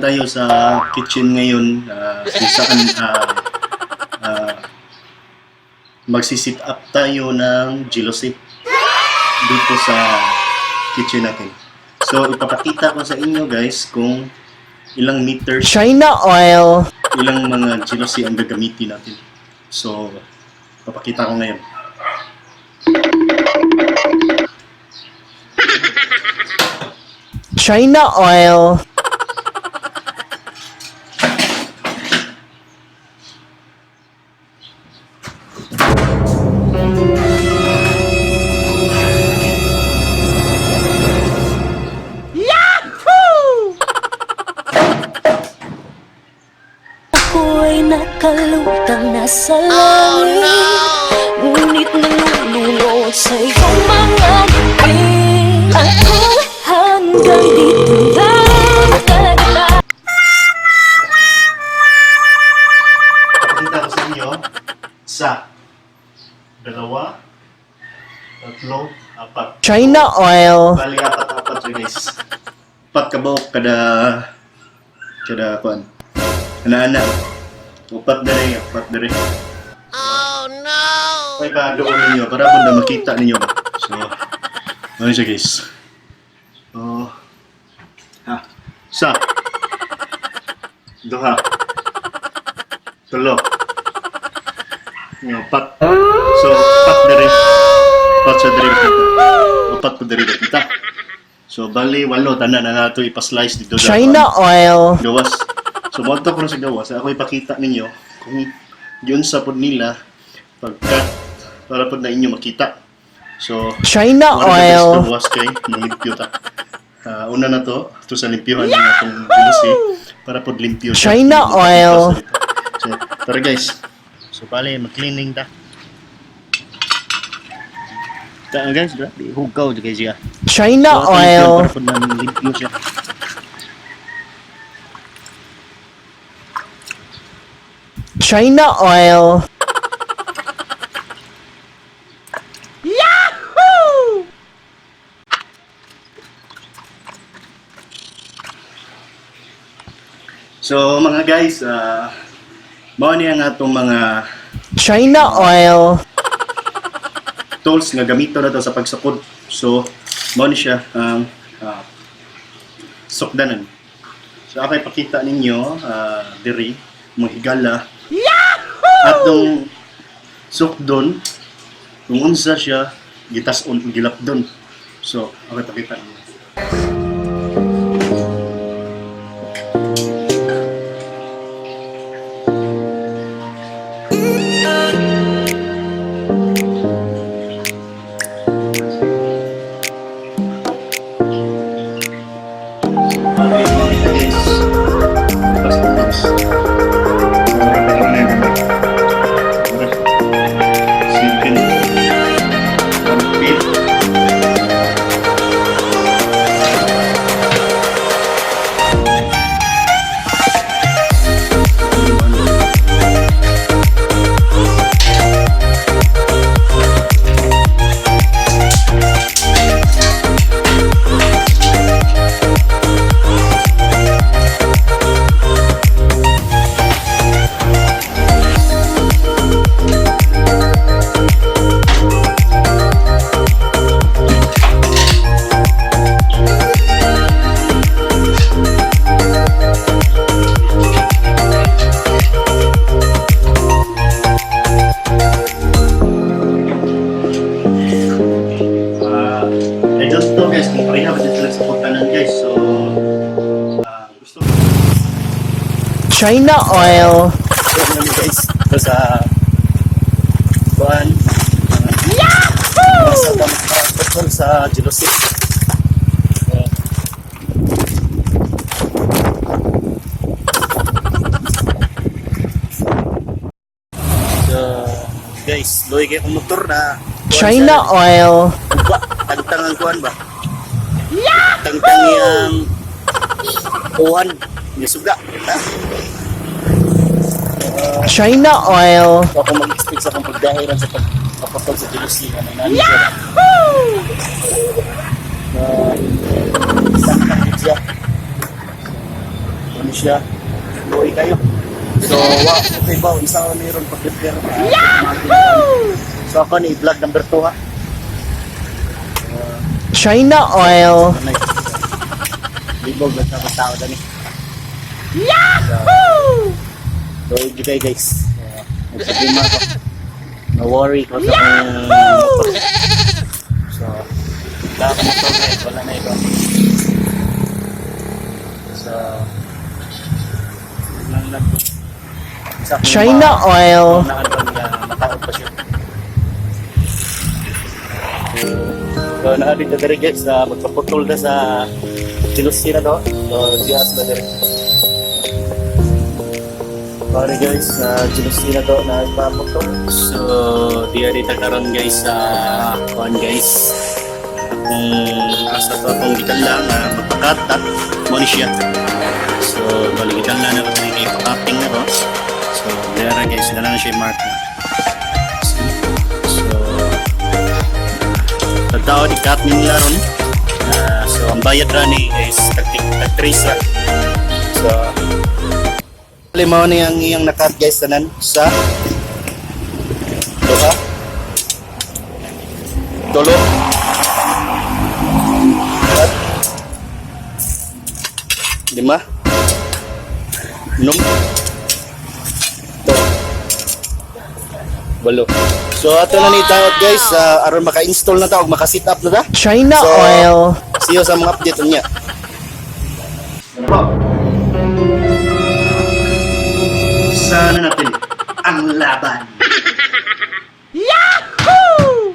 na tayo sa kitchen ngayon kung saan magsisit up tayo ng jealousy dito sa kitchen natin. So, ipapakita ko sa inyo guys kung ilang meters, China oil. Ilang mga jealousy ang gagamitin natin. So, papakita ko ngayon. China oil. Ako'y nakalutang nasa langit, ngunit nalulunod sa iyong mga ngiti. Ako hanggang dito lang talaga. Papakita ko sa inyo sa dalawa, tatlo, apat. China oil. Bali, apat, apat siya guys. Apat ka buok kada kuan. Ana-ana. Upat dere, apat dere. Oh no! Ay pa doon ninyo para po na makita ninyo ba. So, ano siya guys? Oh. Ha. Sa. Duha. Tulo. Apat. So, apat dere. Apat sa dere kita. Apat po dere kita. So, bali, walo, tanan na nato ipa-slice dito sa China oil. Gawas. So, mo ko sa gawas. Ako ipakita ninyo kung yun sa pod nila pagkat para pod na inyo makita. So, China wala na guys, oil. Gawas kay malimpyo ta. Una na to, ito sa limpyohan na itong jealousy para pod limpyo siya. China Hindi oil. dito. So, tara guys. So, bali, mag-cleaning ta. Ta, guys, grabe. Hugaw guys siya. China So, ato limpyohan oil. para pod na limpyo siya. China oil. So mga guys, mao ni ang atong mga China oil. tools nga gamito na to sa pagsukod. So mao ni siya ang sukdanan. So ako ipakita ninyo diri mga higala. Atong sukdon kung unsa siya gitas-on o gilapdon. So ako ipakita ninyo. Okay, guys. Basta, guys. Seven. One eight. I don't know guys kung pareha ba sila sa pagtanan guys. So, gusto ko China oil. namin guys. Ito sa kuan. Yahoo! Sa pagpatol sa jealousy. So, guys, luwi kayo kong motor na China oil. Uba, tangtang ang kuan ba? Yahoo! Tangtang yang kuan, yung suga. Ha? China oil. Ako mag-expect sa akong pagdahiran sa pagpapatol sa jealousy. Ano na Yahoo! Tangtang siya. Ano siya? Luoy kayo. So, wa okay ba isa ni ron pag-prepare. Yahoo! So ako ni vlog number 2 ha. China oil. Anay. Libog na sa tao dani. Yahoo! So, so kayo guys. Nagsabi ko. No worry ko sa motor. So, wala ka motor guys. Wala na ito. So, lang lang ko. Isa akong China oil. Unahan pa niya, mataod pa siya. So, naa dito diri guys, magpaputol na sa Tilusi na to. So, diya sila diri. Sorry guys, Tilusi na to na ipaputol. So, diya dito karon guys sa kuan guys. Kung asa to akong gitanla nga magpakatat, mo ni siya. So, bali gitanla na ko diri ipakating na to. So, diya ra guys, na lang siya mark na. So, tagtao di cut nila ron. So, ang bayad ra ni is tag 3 ra. So, lima ni ang iyang nakat guys tanan sa duha, tulo, apat, lima, unom, to, walo. So ato na ni tawag guys, aron maka-install na ta og maka-set up na ta. China So, oil. See you sa mga update niya. Sana natin ang laban. Yahoo!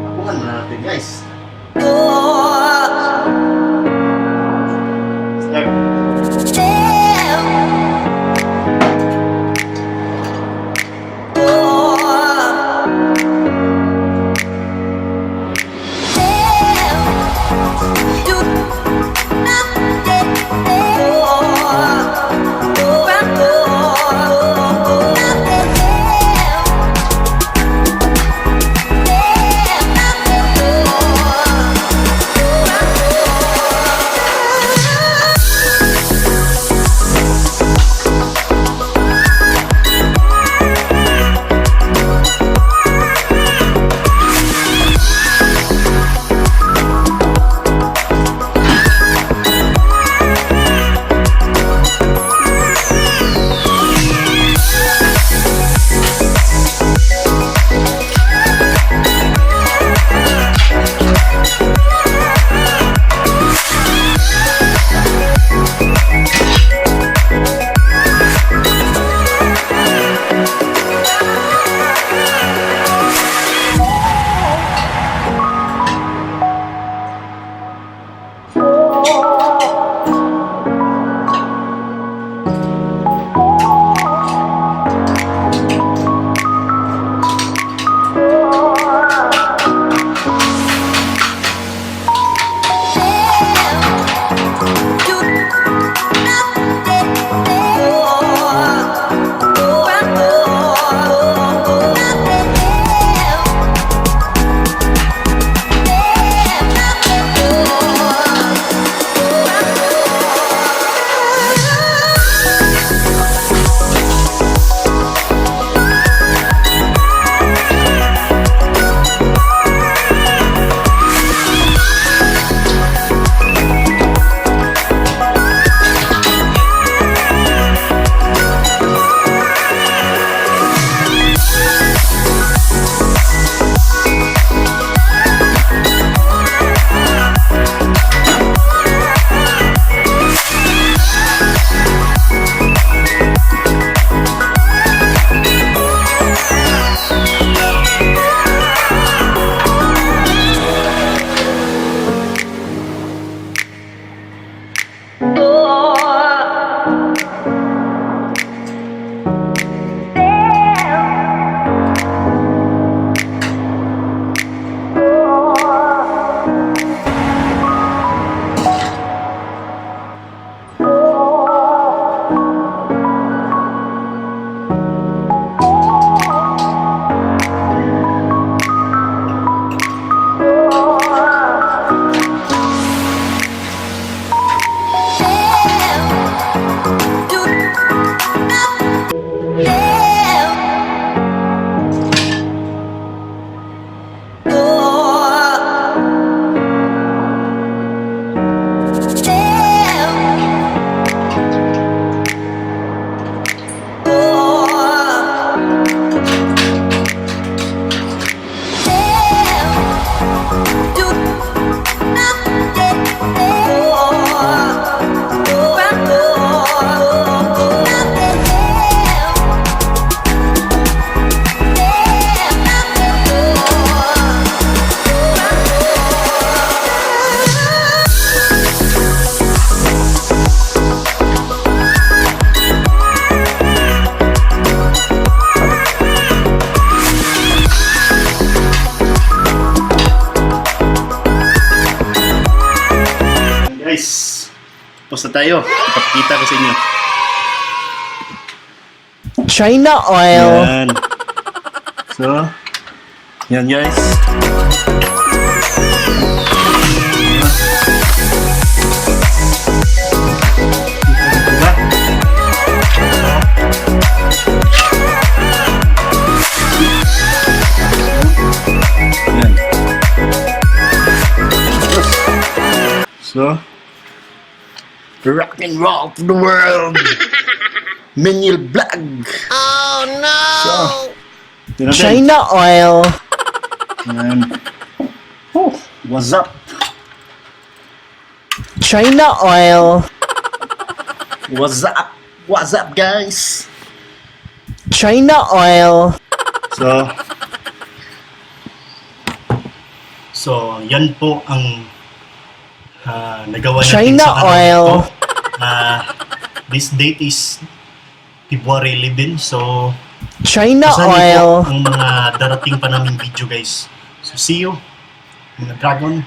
Apungan muna natin guys. Start. Tapos na tayo. Ipakita ko sa inyo. China oil. Yan. So, yan, guys. Diba? Yan. So, rock and roll to the world! Menial Vlog! Oh no! So, yun natin. China oil. Yan. Oh, what's up? China oil. What's up? What's up, guys? China oil. So, yan po ang nagawa natin China sa araw na oil. ito. This date is February 11. So, China asahan niyo oil. po ang mga darating pa naming video, guys. So, see you, mga dragon.